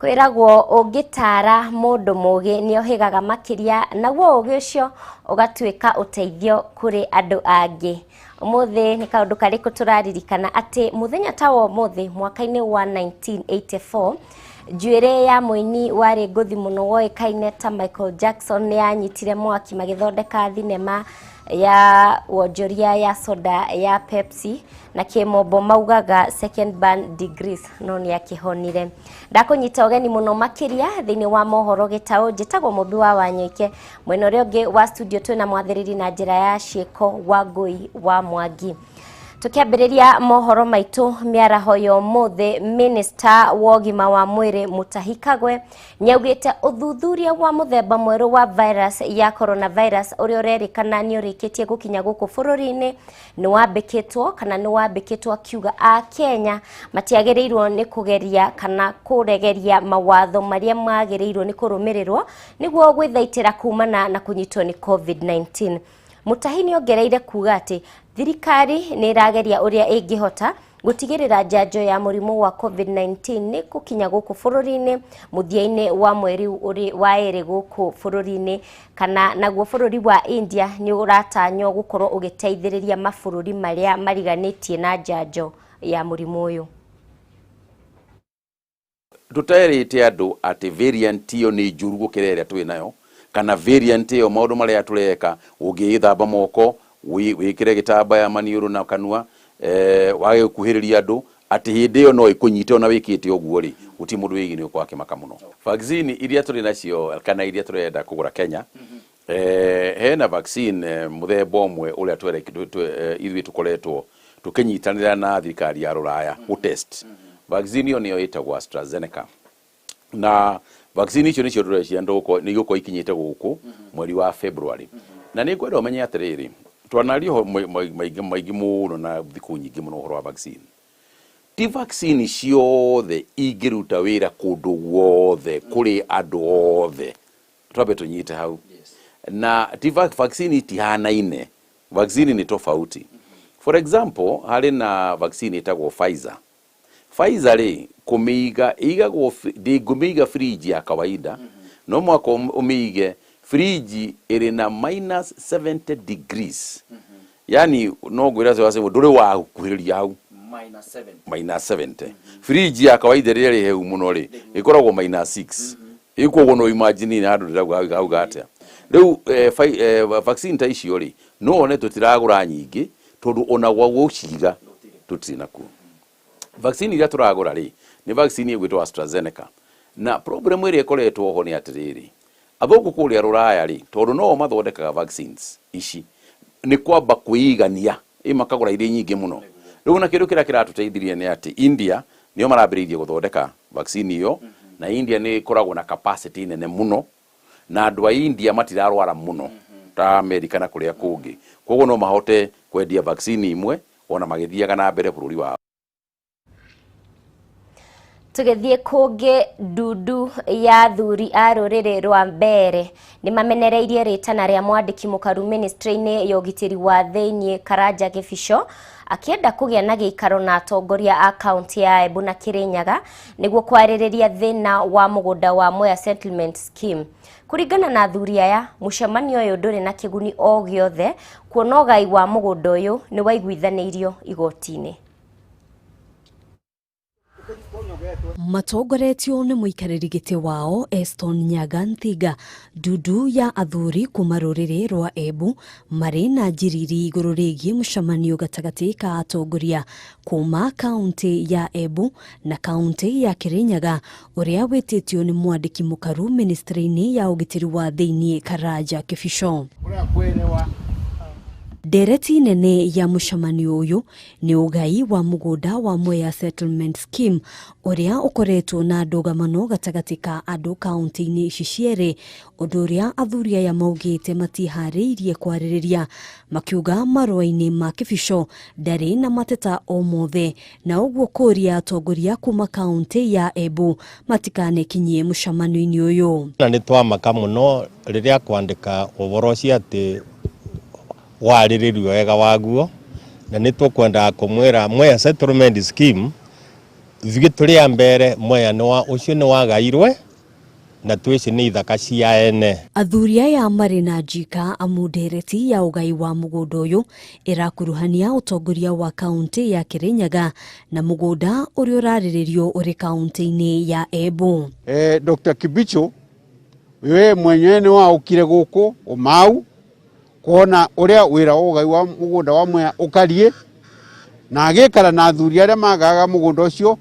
Kwĩragwo ũngĩtaara mũndũ mũgĩ nĩohĩgaga makĩria, naguo ũgĩ ũcio ũgatuĩka ũteithio kũrĩ andũ angĩ. Ũmũthĩ nĩ kaũndũ karĩkũ tũraririkana atĩ mũthenya ta wa ũmũthĩ mwaka-inĩ wa 1984 njuĩrĩ ya mũini warĩ ngũthi mũno woĩkaine ta Michael Jackson nĩ yanyitire mwaki magĩthondeka thinema ya wonjoria ya soda ya Pepsi na kĩmombo maugaga second burn degrees no nĩ akĩhonire. Ndakũnyita ũgeni mũno makĩria thĩinĩ wa mohoro gĩtaũ. Njĩtagwo Mũmbi wa Wanyoike, mwena ũrĩa ũngĩ wa studio twĩna mwathĩrĩri na njĩra ya ciĩko wa Ngũi wa Mwangi. Tũkĩambĩrĩria mohoro maitũ mĩaraho ya ũmũthĩ, minista wa ũgima wa mwĩrĩ Mutahi Kagwe nĩaugĩte ũthuthuria wa mũthemba mwerũ wa virus ya coronavirus ũrĩa ũrerĩkana nĩ ũrĩkĩtie gũkinya gũkũ bũrũri-inĩ nĩ wambĩkĩtwo kana nĩ wambĩkĩtwo, akiuga a Kenya matiagĩrĩirwo nĩ kũgeria kana kũregeria mawatho marĩa magĩrĩirwo nĩ kũrũmĩrĩrwo nĩguo gwĩthaitĩra kumana na kũnyitwo nĩ COVID-19. Mutahi nĩ ongereire kuga atĩ thirikari nĩ ĩrageria ũrĩa ĩngĩhota gũtigĩrĩra njanjo ya mũrimũ wa COVID-19 nĩ gũkinya gũkũ bũrũri-inĩ mũthia-inĩ wa mweri ũrĩ wa ĩrĩ gũkũ bũrũri-inĩ, kana naguo bũrũri wa India nĩ ũratanywo gũkorwo ũgĩteithĩrĩria mabũrũri marĩa mariganĩtie na njanjo ya mũrimũ ũyũ. Tũterĩte andũ atĩ variant ĩyo nĩ njũru gũkĩra ĩrĩa twĩ nayo, kana variant ĩyo maũndũ marĩa tũreka, ũngĩĩthamba moko, wĩkĩre gĩtambaya maniũrũ na kanua, wage gũkuhĩrĩria andũ, atĩ hĩndĩ ĩyo no ĩkũnyite ona wĩkĩte ũguo rĩ, gũtirĩ mũndũ wĩgiĩ nĩ ũkorwo akĩmaka mũno. Vaccine iria tũrĩ nacio kana iria tũrenda kũgũra Kenya, hena vaccine mũthemba ũmwe ũrĩa ithuĩ tũkoretwo tũkĩnyitanĩra na thirikari ya rũraya gũtest. Vaccine ĩyo nĩyo ĩtagwo AstraZeneca, na vaccine icio nĩcio tũreciria nĩ igũkorwo ikinyĩte gũkũ mweri wa February. Na nĩ ngwenda ũmenye atĩrĩrĩ, twanaria ũhoro maingĩ maingĩ mũno na thikũ nyingĩ mũno ũhoro wa vaccine. Ti vaccine ciothe ingĩruta wĩra kũndũ guothe kũrĩ andũ othe, twambe tũnyite hau. Na ti vaccine itihanaine, vaccine ni tofauti. For example, harĩ na vaccine ĩtagwo Pfizer. Pfizer rĩ, kũmĩiga ĩigagwo ndĩngũmĩiga fridge ya kawaida, no mũhaka ũmĩige fridge ĩrĩ na minus 70 degrees, yani no ngwĩra cio ndũrĩ wa gũkuhĩrĩria hau. Minus 7. Minus 70. Fridge ya kawaida rĩrĩa rĩ hehu mũno rĩ, ĩkoragwo minus 6. Ĩkoguo no imagine handũ ndĩrauga auga atĩa rĩu. Vaccine ta icio rĩ, no one tũtiragũra nyingĩ tondũ ona gwa gũciga tũtirĩ nakuo. Vaccine iria tũragũra rĩ, nĩ vaccine ĩgwĩtwo AstraZeneca, na problem ĩrĩa ĩkoretwo ho nĩ atĩrĩrĩ, athũngũ kũrĩa rũraya rĩ, tondũ no mathondekaga vaccines ici, nĩ kwamba kwĩigania ĩ makagũra irĩ nyingĩ mũno. Rĩu na kĩndũ kĩrĩa kĩratũteithirie nĩ atĩ India nĩo marambĩrĩirie gũthondeka vaccine ĩyo, na India nĩ ĩkoragwo na capacity nene mũno, na andũ a India matirarwara mũno ta Amerika na kũrĩa kũngĩ, koguo no mahote kwendia vaccine imwe ona magĩthiaga na mbere bũrũri wao. Tũgĩthiĩ kũngĩ, ndundu ya athuri a rũrĩrĩ rwa Mbere nĩ mamenereirie rĩtana rĩa mwandĩki mũkaru ministry-inĩ ya ũgitĩri wa thĩiniĩ Karanja Gĩbico akĩenda kũgĩa na gĩikaro na atongoria a kaunti ya Embu na Kĩrĩnyaga nĩguo kwarĩrĩria thĩna wa mũgũnda wa Mwea Settlement Scheme. Kũringana na athuri aya, mũcemanio ũyũ ndũrĩ na kĩguni o gĩothe kuona ũgai wa mũgũnda ũyũ nĩ waiguithanĩirio igoti-inĩ. Matongoretio nĩ mũikarĩri gĩtĩ wao Eston Nyaga Nthiga, ndundu ya athuri kuma rũrĩrĩ rwa Embu marĩ na njiriri igũrũ rĩgiĩ mũcemanio gatagatĩ ka atongoria kuma kaunti ya Embu na kaunti ya Kĩrĩnyaga ũrĩa wĩtĩtio nĩ mwandĩki mũkaru ministry-inĩ ya ũgitĩri wa thĩiniĩ Karanja Kĩbico. Ndereti nene ya mũcemanio ũyũ nĩ ũgai wa mũgũnda wa Mwea Settlement Scheme ũrĩa ũkoretwo na ndũgamano gatagatĩ ka andũ kaunti-inĩ ici cierĩ, ũndũ ũrĩa athuri aya maugĩte matiharĩirie kwarĩrĩria, makiuga marũa-inĩ ma Kĩbico ndarĩ na mateta o mothe, na ũguo kũria atongoria kuma kaunti ya Embu matikanekinyie mũcemanio-inĩ ũyũ. Na nĩ twamaka mũno rĩrĩa kwandĩka ũhoro ũcio atĩ warĩrĩrio wega waguo, na nĩ tũkwendaga kũmwĩra Mwea Settlement Scheme Ithuĩ tũrĩ a mbere Mwea nĩ wa ũcio nĩ wagairwe na twĩci nĩ ithaka cia ene. Athuri aya marĩ na njika amu ndereti ya ũgai wa mũgũnda ũyũ ĩrakuruhania ũtongoria wa kaunti ya Kirinyaga na mũgũnda ũrĩa ũrarĩrĩrio ũrĩ kaunti-inĩ ya Embu. Dr. Kibicho we mwenyewe nĩ waũkire gũkũ Umau kuona ũrĩa wĩra wa ũgai wa mũgũnda wa Mwea ũkariĩ, na agĩikara na athuri arĩa magaga mũgũnda ũcio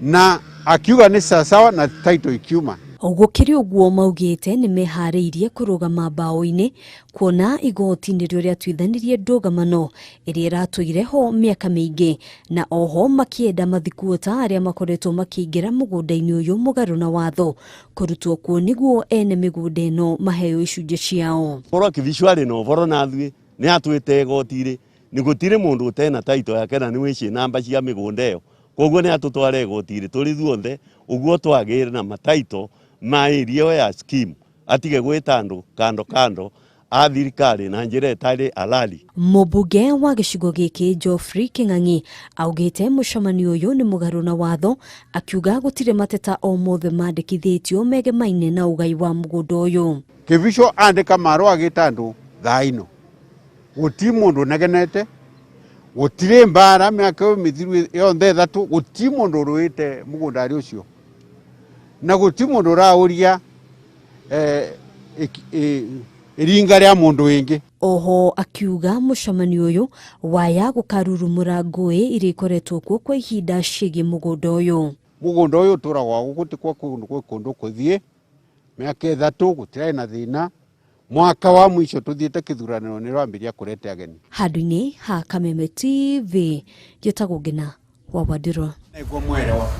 na akiuga nĩ sawasawa na title ikiuma. Gũkĩrĩ ũguo maugĩte nĩ meharĩirie kũrũgama mbaũ-inĩ kuona igoti nĩrĩo rĩatuithanirie ndũgamano ĩrĩa ĩratũire ho mĩaka mĩingĩ, na oho makĩenda mathikuota arĩa makoretwo makĩingĩra mũgũnda-inĩ ũyũ mũgarũ na watho kũrutwo kuo nĩguo ene mĩgũnda ĩno maheo icunjĩ ciao. Boro Kibicho arĩ na ũboro na ithuĩ nĩ atwĩte igoti-rĩ nĩ gũtirĩ mũndũ ũtena title yake na nĩ wĩciĩ namba cia mĩgũnda ĩyo, koguo nĩ atũtware igoti-rĩ tũrĩ ithuothe ũguo twagĩre na mataito ma area ya scheme atige gwĩta andũ kando kando a thirikari na njĩra ĩtarĩ alali. Mũmbunge wa gĩcigo gĩkĩ Geoffrey Kĩng'ang'i augĩte mũcemanio ũyũ nĩ mũgarũ na watho, akiuga gũtirĩ mateta o mothe mandĩkithĩtio megemaine na ũgai wa mũgũnda ũyũ. Kibicho andĩka marũa agĩta andũ thaa ino gũtirĩ mũndũ ũnegenete, gũtirĩ mbara mĩaka ĩyo mĩthiru yonthe ĩthatũ, gũtirĩ mũndũ ũrũĩte mũgũnda ũcio na gũtirĩ mũndũ ũraũria iringa rĩa mũndũ wĩngĩ. Oho akiuga mũcemanio ũyũ waya gũkarurumũra ngũĩ iria ikoretwo kuo kwa ihinda ciĩgiĩ mũgũnda ũyũ. Mũgũnda ũyũ ũtũragwo gũkũ ti kwa kũndũ kwĩ kũndũ kũthiĩ mĩaka ĩthatũ gũtirarĩ na thĩna, mwaka wa mwisho tũthiĩte kĩthurano nĩ rwambĩrĩria kũrete ageni. Handũ-inĩ ha Kameme TV njĩtagwo Ngina wa Wandirwa. Nĩguo mwerewa.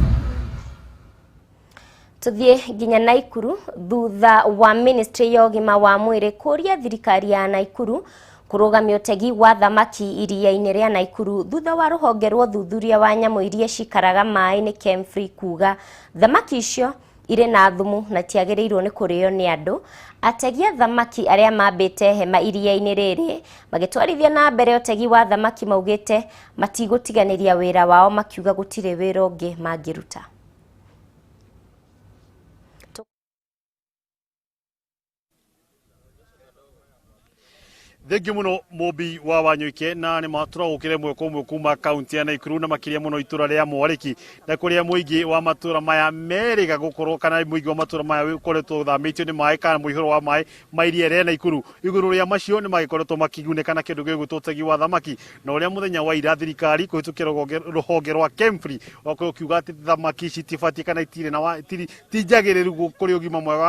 Tuthiĩ nginya Naikuru thutha wa ministry ya ũgima wa mwĩrĩ kũria thirikari ya Naikuru kũrũgamia ũtegi wa thamaki iria-inĩ rĩa Naikuru thutha wa rũhonge rwa ũthuthuria wa nyamũ iria cikaraga maĩ-inĩ KEMFRI kuga thamaki icio irĩ na thumu na tiagĩrĩirwo nĩ kũrĩo nĩ andũ. Ategi a thamaki arĩa mambĩte hema iria-inĩ rĩrĩ magĩtwarithia na mbere ũtegi wa thamaki maugĩte matigũtiganĩria wĩra wao, makiuga gũtirĩ wĩra ũngĩ mangĩruta. Thengiũ mũno Mũmbi wa Wanyũike, na nĩ matũragũkĩre mweko ũmwe kuma kaunti ya Naikuru na makĩria mũno itũra rĩa Mwarĩki, na kũrĩa mũingĩ wa matũra maya merĩga gũkorwo kana mũingĩ wa matũra maya ũkoretwo ũthamĩtio nĩ maĩ kana mũihũro wa maĩ ma iria rĩa Naikuru. Igũrũ rĩa macio nĩ magĩkoretwo makĩgunĩka na kĩndũ gĩgwĩtwo ũtegi wa thamaki, na ũrĩa mũthenya wa ira thirikari kũhĩtũkĩra rũhonge rwa KEMFRI wakorwo ũkiuga atĩ thamaki ici itibatiĩ kana itirĩ na ti njagĩrĩru kũrĩ ũgima mwega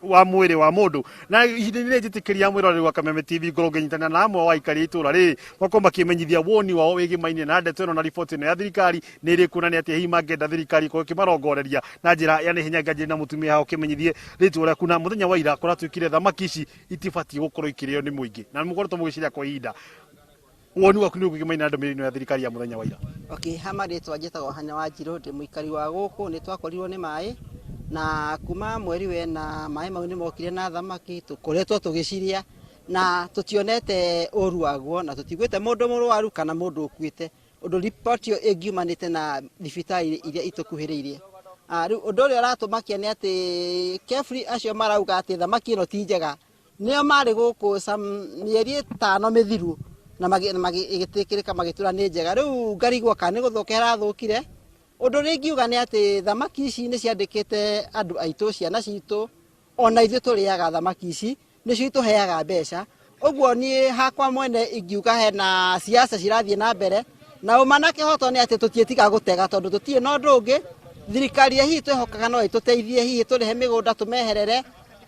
wa mwĩrĩ wa mũndũ. Na ihinda-inĩ rĩrĩ njĩtĩkĩria mwĩroreri wa Kameme TV ngorwo ngĩnyitanĩra na amwe wa aikari a itũra rĩrĩ makorwo makĩmenyithia woni wao wĩgĩmaine na ndeto ĩno na riboti ĩno ya thirikari nĩ ĩrĩkũ, na nĩ atĩa hihi mangĩenda thirikari ĩkorwo ĩkĩmarongoreria na njĩra ya naihenya. Nganjĩre na mũtumia hau ũkĩmenyithie rĩtwa rĩaku, na mũthenya wa ira kũratuĩkire thamaki ici itibatiĩ gũkorwo ikĩrĩo nĩ mũingĩ, na mũkoretwo mũgĩciria kwa ihinda. Woni waku nĩ ũgĩmaina na ndũmĩrĩri ĩno ya thirikari ya mũthenya wa ira? Okay, ha marĩtwa njĩtagwo Hanya wa Njirũ, ndĩ mũikari wa gũkũ. Nĩ twakorirwo nĩ maĩ na kuma mweri wena maĩ mau nĩ mokire na thamaki tũkoretwo tũgĩciria na tũtionete ũru waguo na tũtiguĩte mũndũ mũrwaru kana mũndũ ũkuĩte, ũndũ riboti ĩyo ĩngiumanĩte na thibitarĩ iria itũkuhĩrĩirie. Rĩu ũndũ ũrĩa ũratũmakia nĩ atĩ KEFRI acio marauga atĩ thamaki ĩno ti njega nĩo marĩ gũkũ mĩeri 5 mĩthiru na ĩgĩtĩkĩrĩka magĩtura nĩ njega. Rĩu ngarigwo kana nĩ gũthũka ĩrathũkire. Ũndũ ũrĩa ingiuga nĩ atĩ thamaki ici nĩ ciandĩkĩte andũ aitũ, ciana citũ, ona ithuĩ tũrĩaga thamaki ici nĩcio itũheaga mbeca. Ũguo niĩ hakwa mwene ingiuga hena siasa cirathiĩ na mbere, na ũma na kĩhoto nĩ atĩ tũtiĩtiga gũtega tondũ tũtirĩ na ũndũ ũngĩ. Thirikari ya hihi twĩhokaga no ĩtũteithie, hihi tũrĩhe mĩgũnda tũmeherere,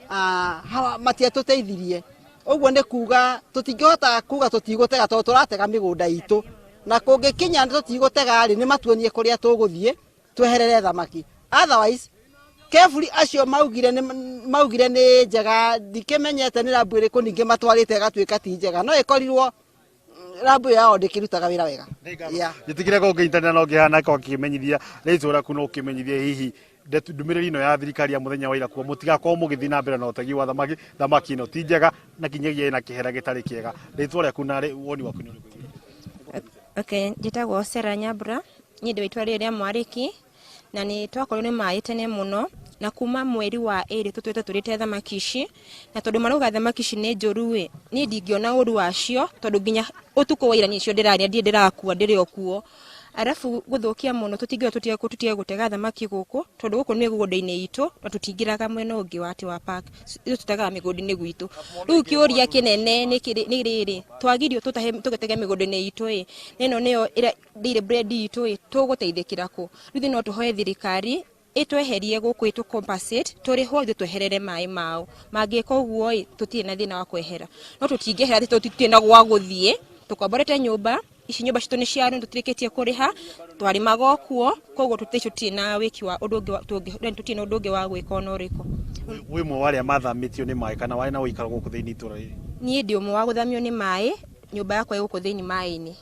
hawa matiatũteithirie. Ũguo nĩ kuga tũtingĩhota kuga tũtigũtega tondũ tũratega mĩgũnda itũ, na kũngĩkinya tũtigũtega rĩ, nĩ matuonie kũrĩa tũgũthiĩ tweherere thamaki. Otherwise KEFRI acio maugire nĩ njega, ndikĩmenyete nĩ rambu ĩrĩkũ ningĩ matwarĩte ĩgatuĩka ti njega, no ĩkorirwo rambu yao ndĩkĩrutaga wĩra wega. Njĩtĩkĩre ko ũngĩnyitanĩra na ũngĩhana ko akĩmenyithia rĩtwa rĩaku na ũkĩmenyithia hihi ndũmĩrĩri ĩno ya thirikari ya mũthenya wa ira kuo mũtigakorwo mũgĩthiĩ na mbere na ũtegi wa thamaki, thamaki ĩno ti njega na kinyagia ĩna kĩhera gĩtarĩ kĩega. Rĩtwa rĩaku na woni waku nĩ ũrĩkũ? Okay, njĩtagwo Sarah Nyambura, niĩ ndĩ wa itũũra rĩrĩ rĩa Mwarĩki. Na nĩ twakorirwo nĩ maĩ tene mũno, na kuma mweri wa 2 tũtwĩte tũrĩte thamaki ici, na tondũ marauga thamaki ici nĩ njũru ĩ, niĩ ndingĩona ũru wacio, tondũ nginya ũtukũ wa ira niĩ icio ndĩrarĩa ndirĩ ndĩrakua, ndĩrĩ o kuo. Arabu gũthũkia mũno tũtingĩũra tũtige gũtega thamaki gũkũ, tondũ gũkũ nĩ mĩgũnda-inĩ itũ na tũtingĩraga mwena ũngĩ wa atĩ wa park, ithuĩ tũtegaga mĩgũnda-inĩ gwitũ. Rĩu kĩũria kĩnene nĩ rĩrĩ, twagirio tũtahe tũgatege mĩgũnda-inĩ itũ ĩ, na ĩno nĩyo daily bread itũ ĩ, tũgũteithĩkĩra kũ? Rĩu ithuĩ no tũhoe thirikari ĩtweherie gũkũ, ĩtũ compensate, tũrĩhwo ithuĩ tweherere maĩ mao. Mangĩka ũguo ĩ, tũtirĩ na thĩna wa kwehera, no tũtingĩehera tondũ tũtirĩ na gwa gũthiĩ, tũkomborete nyũmba ici, nyũmba citũ nĩ cia tũtirĩkĩtie kũrĩha, twarĩmaga o kuo, koguo tũtirĩ na wĩki wa ũndũ ũngĩ, tũtirĩ na ũndũ ũngĩ wa gwĩka ona ũrĩkũ. Wĩ ũmwe wa arĩa mathamĩtio nĩ maĩ kana warĩ na ũikaro gũkũ thĩinĩ itũra rĩrĩ? Niĩ ndĩ ũmwe wa gũthamio nĩ maĩ, nyũmba yakwa ĩ gũkũ thĩinĩ maĩ-inĩ.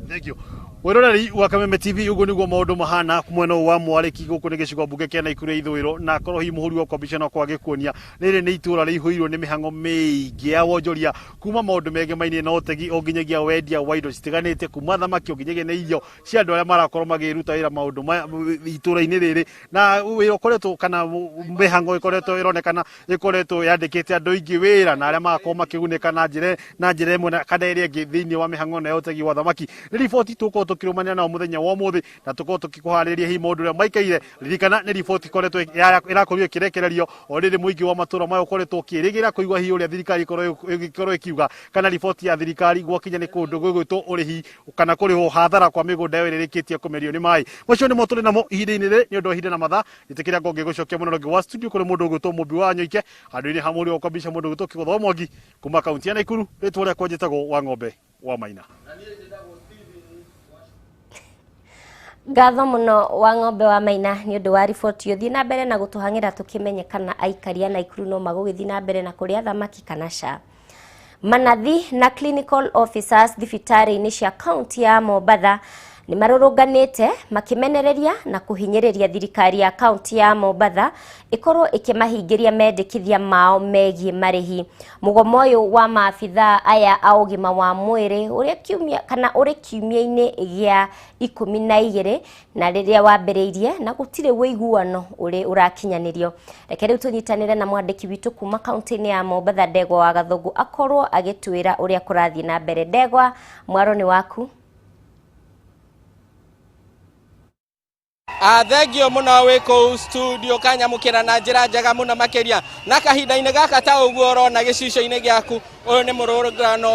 Thank you. Wĩroreri wa Kameme TV, ũguo nĩguo maũndũ mahana mwena ũyũ wa Mwarĩki, gũkũ nĩ gĩcigo mbunge kĩa Naikuru ya ithũĩro, na korwo hihi mũhũri wakwa mbica no kwagĩkuonia, rĩrĩ nĩ itũra rĩihũirwo nĩ mĩhang'o mĩingĩ ya wonjoria, kuma maũndũ megemainie na ũtegi o nginyagia wendia wa indo citiganĩte, kuma thamaki o nginyagia na irio cia andũ arĩa marakorwo makĩruta wĩra maũndũ maya itũra-inĩ rĩrĩ, na wĩra ũkoretwo kana mĩhang'o ĩkoretwo ĩronekana ĩkoretwo yandĩkĩte andũ aingĩ wĩra, na arĩa magakorwo makĩgunĩka na njĩra ĩmwe kana ĩrĩa ĩngĩ thĩinĩ wa mĩhang'o ĩno ya ũtegi wa thamaki. Nĩ riboti tũgũkorwo tũkĩrũmanĩra nao mũthenya wa ũmũthĩ, na tũkorwo tũkĩkũharĩria hihi maũndũ ũrĩa maikaire. Ririkana nĩ riboti ĩkoretwo ĩrakorirwo ĩkĩrekererio o rĩrĩ mũingĩ wa matũra maya ũkoretwo ũkĩrĩgĩra kũigua hihi ũrĩa thirikari ĩkorwo ĩkiuga, kana riboti ya thirikari gwakinya nĩ kũndũ gũgwĩtwo ũrĩhi kana kũrĩhwo hathara kwa mĩgũnda ĩyo ĩrĩa ĩrĩkĩtie kũmerio nĩ maĩ. Macio nĩmo tũrĩ namo ihinda-inĩ rĩrĩ nĩ ũndũ wa ihinda na mathaa. Gĩtĩ kĩrĩa ngorwo ngĩgũcokia mũno rĩngĩ wa studio kũrĩ mũndũ ũgwĩtwo Mũmbi wa Nyoike, handũ-inĩ ha mũhũri wakwa mbica mũndũ ũgwĩtwo Kĩgũtha wa Mwangi, kuma kaunti ya Naikuru. Rĩtwa rĩakwa njĩtagwo wa Ng'ombe wa Maina. Ngatho mũno wa Ng'ombe wa Maina nĩ ũndũ wa riboti ĩyo. Thiĩ na mbere na gũtũhang'ĩra tũkĩmenye kana aikari a Naikuru no magũgĩthiĩ na mbere na kũrĩa thamaki kana ca. Manathi na clinical officers thibitarĩ-inĩ cia kaunti ya Mombatha nĩ marũrũnganĩte makĩmenereria na kũhinyĩrĩria thirikari ya kaunti ya Mombatha ĩkorwo ĩkĩmahingĩria mendekithia mao megiĩ marĩhi. Mũgomo ũyũ wa maabithaa aya a ũgima wa mwĩrĩ ũrĩa kiumia kana ũrĩ kiumia-inĩ gĩa 12 na rĩrĩa wambĩrĩirie na gũtirĩ ũiguano ũrĩ ũrakinyanĩrio. Reke rĩu tũnyitanĩre na mwandĩki witũ kuma kaunti-inĩ ya Mombatha, Ndegwa wa Gathũngũ, akorwo agĩtwĩra ũrĩa kũrathiĩ na mbere. Ndegwa, mwaro nĩ waku. Thengio mũno wĩ kũu studio kanyamũkĩra na njĩra njega mũno makĩria, na kahinda-inĩ gaka ta ũguo ũrona gĩcicio-inĩ gĩaku, ũyũ nĩ mũrũrũngano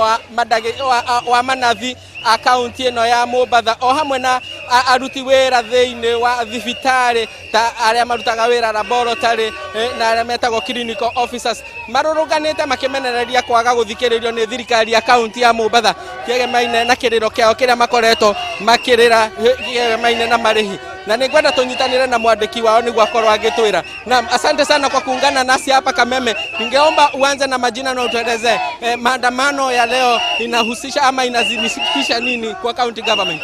wa manathi a kaunti ĩno ya Mombatha o hamwe na aruti wĩra thĩinĩ wa thibitarĩ ta arĩa marutaga wĩra laboratory na arĩa metagwo clinical officers, marũrũnganĩte makĩmenereria kwaga gũthikĩrĩrio nĩ thirikari ya kaunti ya Mombatha kĩgemaine na kĩrĩro kĩao kĩrĩa makoretwo makĩrĩra kĩgemaine na marĩhi, na nĩngwenda tũnyitanĩre na mwandĩki wao nĩguo akorwo agĩtwĩra. Naam, asante sana kwa kuungana nasi hapa Kameme. Ningeomba uanze na majina na utueleze maandamano ya leo inahusisha ama inazimishikisha nini kwa county government?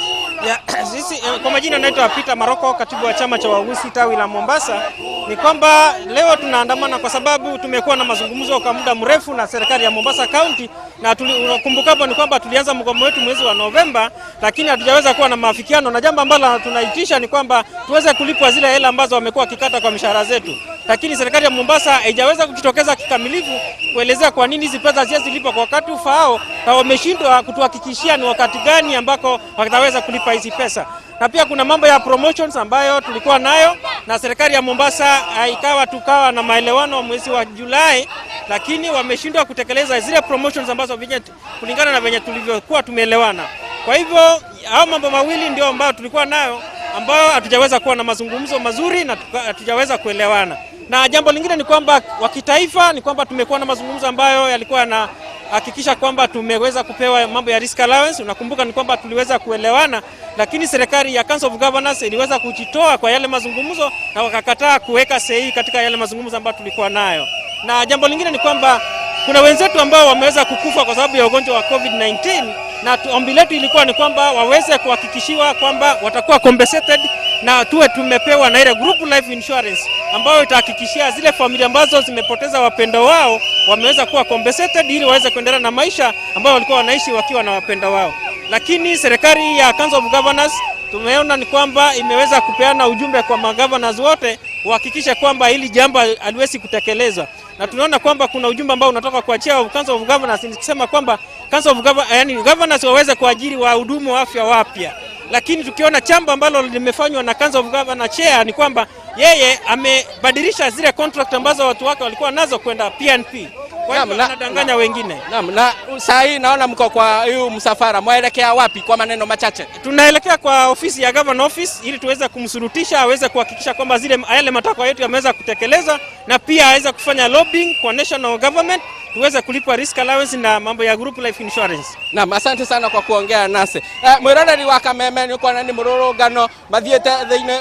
Ya, sisi kwa majina naitwa Peter Maroko, katibu wa chama cha wauguzi tawi la Mombasa. Ni kwamba leo tunaandamana kwa sababu tumekuwa na mazungumzo kwa muda mrefu na serikali ya Mombasa County, na unakumbukapo ni kwamba tulianza mgomo wetu mwezi wa Novemba, lakini hatujaweza kuwa na maafikiano, na jambo ambalo tunaitisha ni kwamba tuweze kulipwa zile hela ambazo wamekuwa wakikata kwa mishahara zetu, lakini serikali ya Mombasa haijaweza kujitokeza kikamilifu kuelezea kwa nini hizi pesa haziwezi lipwa kwa wakati ufaao, na wameshindwa kutuhakikishia ni wakati gani ambako wataweza kulipa hizi pesa. Na pia kuna mambo ya promotions ambayo tulikuwa nayo na serikali ya Mombasa, ikawa tukawa na maelewano mwezi wa Julai, lakini wameshindwa kutekeleza zile promotions ambazo kulingana na venye tulivyokuwa tumeelewana. Kwa hivyo hao mambo mawili ndio ambayo tulikuwa nayo, ambayo hatujaweza kuwa na mazungumzo mazuri na hatujaweza kuelewana. Na jambo lingine ni kwamba wa kitaifa ni kwamba tumekuwa na mazungumzo ambayo yalikuwa na hakikisha kwamba tumeweza kupewa mambo ya risk allowance. Unakumbuka ni kwamba tuliweza kuelewana, lakini serikali ya Council of Governors iliweza kujitoa kwa yale mazungumzo na wakakataa kuweka sahihi katika yale mazungumzo ambayo tulikuwa nayo. Na jambo lingine ni kwamba kuna wenzetu ambao wameweza kukufa kwa sababu ya ugonjwa wa COVID-19, na ombi letu ilikuwa ni kwamba waweze kuhakikishiwa kwamba watakuwa compensated na tuwe tumepewa na ile group life insurance ambayo itahakikishia zile familia ambazo zimepoteza wapendo wao wameweza kuwa compensated ili waweze kuendelea na maisha ambayo walikuwa wanaishi wakiwa na wapendo wao. Lakini serikali ya Council of Governors Tumeona ni kwamba imeweza kupeana ujumbe kwa magavana wote kuhakikisha kwamba hili jambo haliwezi kutekelezwa. Na tunaona kwamba kuna ujumbe ambao unatoka kwa chair of Council of Governors nikisema kwamba Council of Governors, yani governors waweze kuajiri wahudumu wa afya wapya. Lakini tukiona jambo ambalo limefanywa na Council of Governors chair ni kwamba yeye amebadilisha zile contract ambazo watu wake walikuwa nazo kwenda PNP. Kwa hivyo anadanganya wengine. Naam, na saa hii naona mko kwa hiyo msafara, mwaelekea wapi kwa maneno machache? Tunaelekea kwa ofisi ya governor office ili tuweze kumsurutisha aweze kuhakikisha kwamba zile yale matakwa yetu yameweza kutekelezwa, na pia aweze kufanya lobbying kwa national government tuweze kulipwa risk allowance na mambo ya group life insurance. Naam, asante sana kwa kuongea nasi. Mwiroreri wa Kameme ni kuona ni mururungano mathiete thiini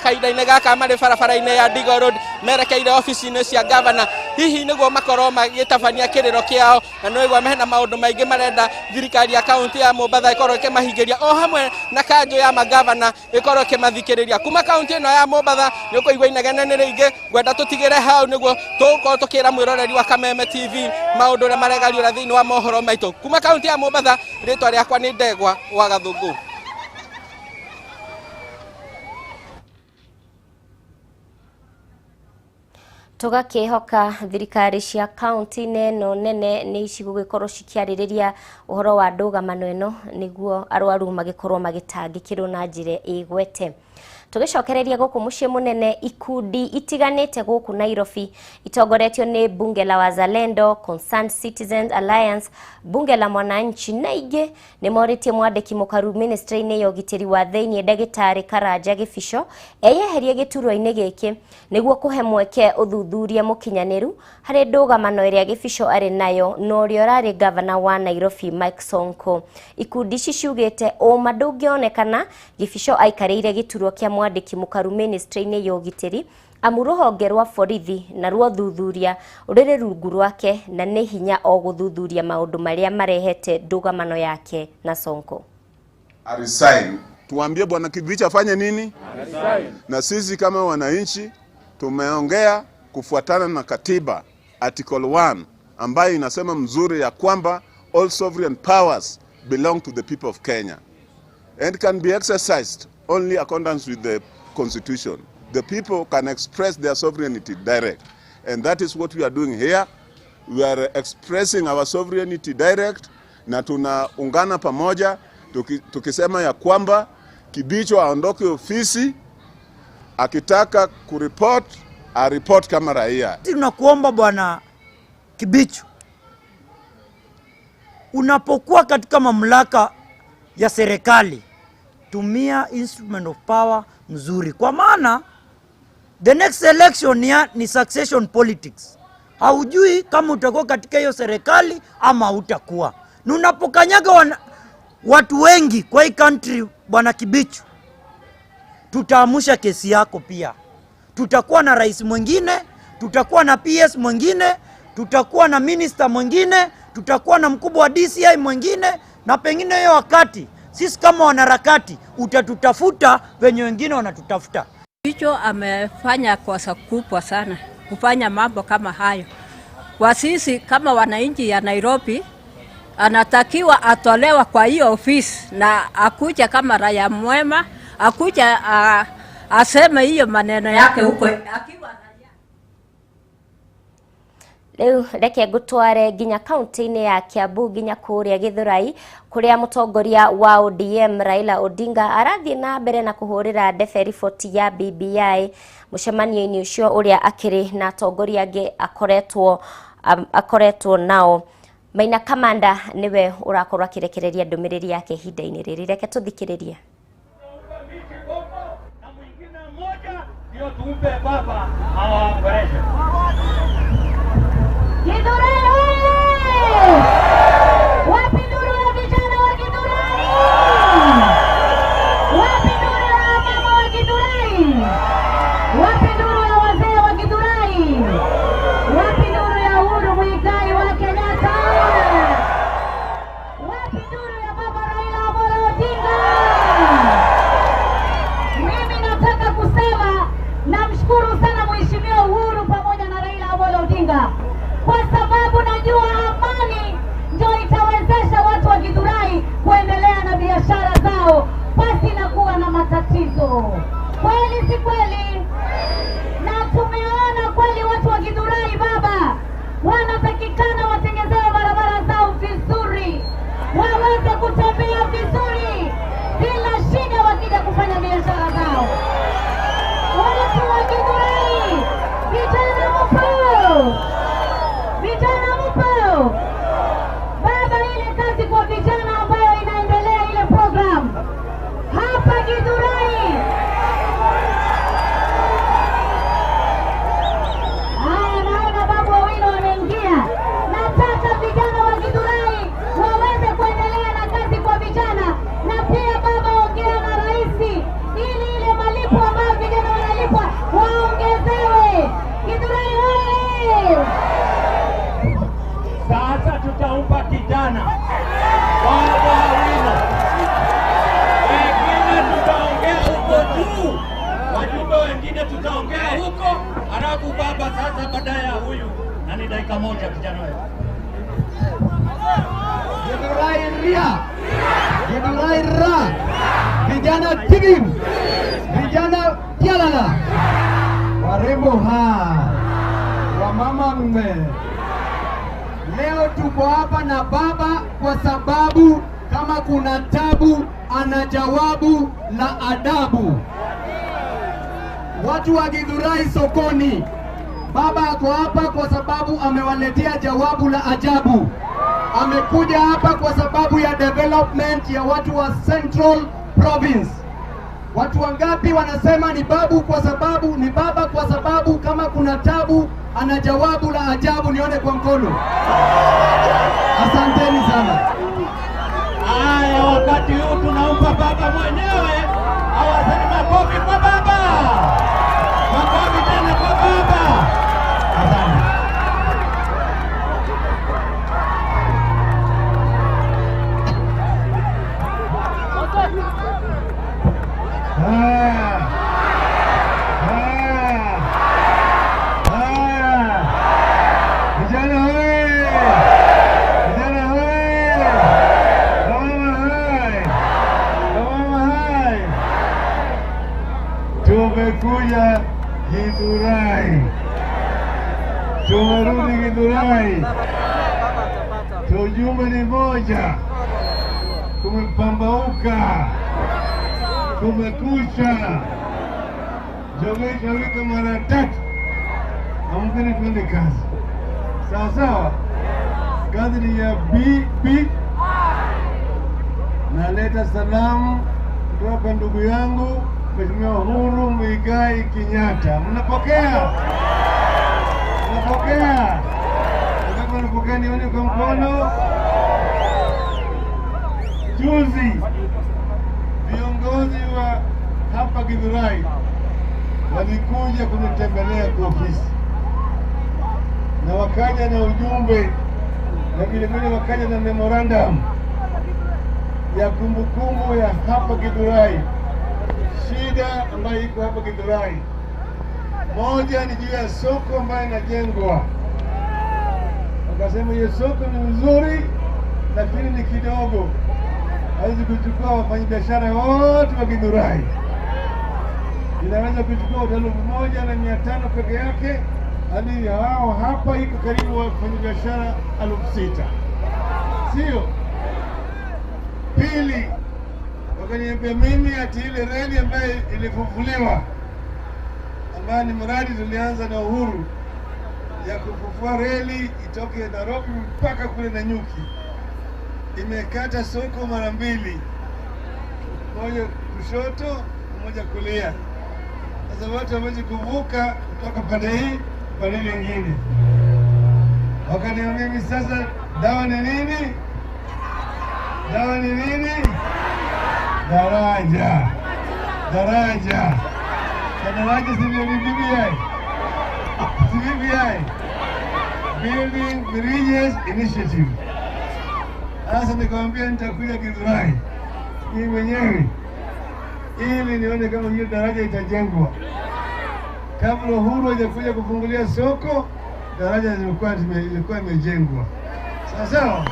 kahinda-inĩ gaka marĩ barabara-inĩ ya Digo Road merekeire ofici-inĩ cia governor, hihi nĩguo makorwo magĩtabania kĩrĩro kĩao, na nĩwaigua mena maũndũ maingĩ marenda thirikari ya kaunti ya Mombasa ĩkorwo ĩkĩmahingĩria, o hamwe na kanjũ ya magavana ĩkorwo ĩkĩmathikĩrĩria. Kuma kaunti ĩno ya Mombasa nĩ ũkũigua inegene nĩ rĩingĩ, ngwenda tũtigĩre hau nĩguo tũgũkorwo tũkĩra mwĩroreri wa Kameme TV maũndũ ũrĩa maregariũra thĩinĩ wa mohoro maitũ. Kuma kaunti ya Mombasa, rĩtwa rĩakwa nĩ Ndegwa wa Gathũngũ. Tũgakĩhoka thirikari cia kaunti ĩno nene nĩ cigũgĩkorwo cikĩarĩrĩria ũhoro wa ndũgamano ĩno nĩguo arwaru magĩkorwo magĩtangĩkĩrwo na njĩra ĩgwete. Tũgĩcokereria gũkũ mũciĩ mũnene, ikundi itiganĩte gũkũ Nairobi itongoretio nĩ Bunge la Wazalendo, Concerned Citizens Alliance, Bunge la Mwananchi na ingĩ nĩ morĩtie mwandĩki mũkaru ministry-inĩ ya ũgitĩri wa thĩinĩ ndagĩtarĩ Karanja Gĩbico eyeherie gĩturwa-inĩ gĩkĩ nĩguo kũhe mweke ũthuthuria mũkinyanĩru harĩ ndũgamano ĩrĩa Gĩbico arĩ nayo na ũrĩa ũrarĩ gavana wa Nairobi Mike Sonko. Ikundi ici ciugĩte ũma ndũngĩonekana Gĩbico aikarĩire gĩturwa kĩa mwandĩki mũkaru ministry-inĩ ya ũgitĩri amu rũhonge rwa borithi na ruo thuthuria rũrĩ rungu rwake na nĩ hinya o gũthuthuria maũndũ marĩa marehete ndũgamano yake na Sonko. Resign. Tuambie bwana Kibicho afanye nini? Resign. Na sisi kama wananchi tumeongea kufuatana na katiba article 1 ambayo inasema mzuri ya kwamba all sovereign powers belong to the people of Kenya and can be exercised only accordance with the constitution. The people can express their sovereignty direct, and that is what we are doing here. We are expressing our sovereignty direct, na tunaungana pamoja tukisema ya kwamba Kibicho aondoke ofisi, akitaka kureport areport kama raia. Tunakuomba bwana Kibicho, unapokuwa katika mamlaka ya serikali tumia instrument of power mzuri, kwa maana the next election ni succession politics. Haujui kama utakuwa katika hiyo serikali ama hutakuwa. Na unapokanyaga watu wengi kwa hii country bwana Kibicho, tutaamusha kesi yako pia. Tutakuwa na rais mwingine, tutakuwa na PS mwingine, tutakuwa na minister mwingine, tutakuwa na mkubwa wa DCI mwingine, na pengine hiyo wakati sisi kama wanaharakati utatutafuta venye wengine wanatutafuta. Kibicho amefanya kosa kubwa sana kufanya mambo kama hayo. Kwa sisi kama wananchi ya Nairobi, anatakiwa atolewa kwa hiyo ofisi na akuja kama raia mwema, akuja aseme hiyo maneno yake huko akiwa. Rĩu reke ngũtware nginya kaunti-inĩ ya Kiambu nginya kũrĩa Gĩthũrai kũrĩa mũtongoria wa ODM Raila Odinga arathiĩ na mbere na kũhũrĩra ndebe riboti ya BBI mũcemanio-inĩ ũcio ũrĩa akĩrĩ na atongoria angĩ akoretwo nao. Maina Kamanda nĩwe ũrakorwo akĩrekereria ndũmĩrĩri yake ihinda-inĩ rĩrĩ, reke tũthikĩrĩrie. Githurai oye! Wapi nduru ya vijana wa Githurai? Wapi nduru ya mama wa Githurai? Wapi nduru ya wazee wa Githurai? Wapi nduru ya Uhuru Muigai wa Kenyatta? Wapi nduru ya baba Raila Amolo Odinga? Mimi nataka kusema namshukuru sana Mheshimiwa Uhuru pamoja na Raila Amolo Odinga kwa sababu na Kalonzo. Kweli si kweli? Na tumeona kweli watu wa Githurai baba wanatakikana watengezewe barabara zao vizuri, waweze kutembea vizuri bila shida wakija kufanya biashara zao. Watu wa Githurai, vijana mpo, vijana mpo. Baba, ile kazi kwa vijana ambayo inaendelea, ile program hapa Githurai. Haya, naona Babu Owino wameingia. Nataka vijana wa Githurai waweze kuendelea na kazi kwa vijana, na pia baba, ongea na rais ili ile malipo ambayo vijana wanalipwa waongezewe. Githurai oye! Sasa tutampa kijana Babu Owino, wengine tutaongea huko juu, wajumbe wengine tutaongea huko, halafu baba sasa baadaye ya huyu, na ni dakika moja kijana wetu. Githurai ria, Githurai ra, vijana tigim, vijana tialala, warembo ha, wamama mme. Leo tuko hapa na baba kwa sababu kama kuna tabu ana jawabu la adabu. Watu wa Githurai sokoni, baba ako hapa kwa sababu amewaletea jawabu la ajabu. Amekuja hapa kwa sababu ya development ya watu wa Central Province. Watu wangapi wanasema ni babu kwa sababu ni baba kwa sababu kama kuna tabu ana jawabu la ajabu? Nione kwa mkono. Asanteni sana. Haya, wakati huu tunampa baba mwenyewe. Awaseni makofi kwa baba, makofi tena kwa baba. Asante. Vijana hoye! Vijana hoye! Wamama hai! Wamama hai! Tumekuja Githurai, tumerudi Githurai. Ujumbe ni moja, kumepambauka, kumekucha. Jogesha wika mara tatu, amkeni twende kazi. Sawa sawa, kazi ni ya BP. Naleta salamu kutoka kwa ndugu yangu Mheshimiwa Uhuru Muigai Kenyatta. Mnapokea? Mnapokea? Kama mnapokea nione kwa mkono. Juzi viongozi wa hapa Githurai walikuja kunitembelea kwa ofisi, na wakaja na ujumbe na vile vile wakaja na memorandum ya kumbukumbu ya hapa Githurai. Shida ambayo iko hapa Githurai, moja ni juu ya soko ambayo inajengwa. Wakasema hiyo soko ni nzuri, lakini ni kidogo, haiwezi kuchukua wafanyabiashara wote wa Githurai. Inaweza kuchukua hoteli 1500 peke yake, hadi hao hapa iko karibu wafanyabiashara 6000, sio? Pili, wakaniambia mimi ati ile reli ambayo ilifufuliwa, ambayo ni mradi tulianza na Uhuru ya kufufua reli itoke Nairobi mpaka kule Nanyuki, imekata soko mara mbili, moja kushoto, moja kulia. Sasa watu hawezi kuvuka kutoka pande hii pande nyingine. Wakaniambia mimi sasa, dawa ni nini? Dawa ni nini? Daraja, daraja. Na daraja si ni BBI, si BBI, Building Bridges Initiative. Sasa nikamwambia nitakuja Githurai mimi mwenyewe ili nione kama hiyo daraja itajengwa. Kabla Uhuru hajakuja kufungulia soko, daraja ilikuwa imejengwa. Sawa sawa.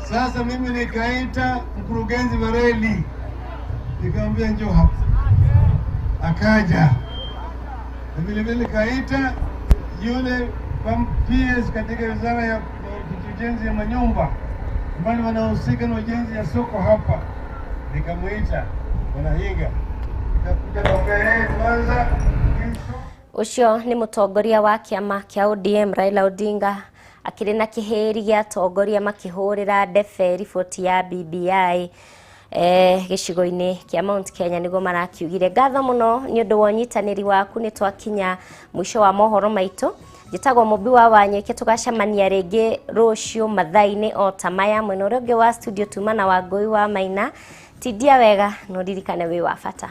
Sasa mimi nikaita mkurugenzi wa reli, nikamwambia njoo hapa, akaja. Na vile vile nikaita yule PS katika wizara ya ujenzi ya manyumba ambao wanahusika na ujenzi ya soko hapa, nikamuita Bwana Hinga, nikakuja kaongea yeye kwanza. Ucio nĩ mũtongoria wa kĩama kĩa ODM Raila Odinga akĩrĩ na kĩhĩri gĩa atongoria makĩhũrĩra ndebe riboti ya BBI gĩcigo-inĩ kĩa Mount Kenya nĩguo marakiugire. Ngatho mũno nĩ ũndũ wa ũnyitanĩri waku, nĩ twakinya mũico wa mohoro maitũ. Njĩtagwo Mũmbi wa Wanyũike, tũgacemania rĩngĩ rũciũ mathaa-inĩ o ta maya. Mwena ũrĩa ũngĩ wa studio tuma na Wangũi wa Maina. Tindia wega na ũririkane wĩ wa bata.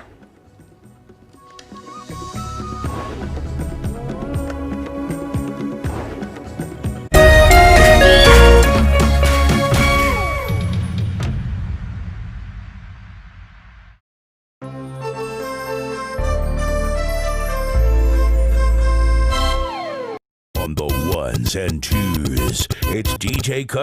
On the ones and twos, it's DJ Cut.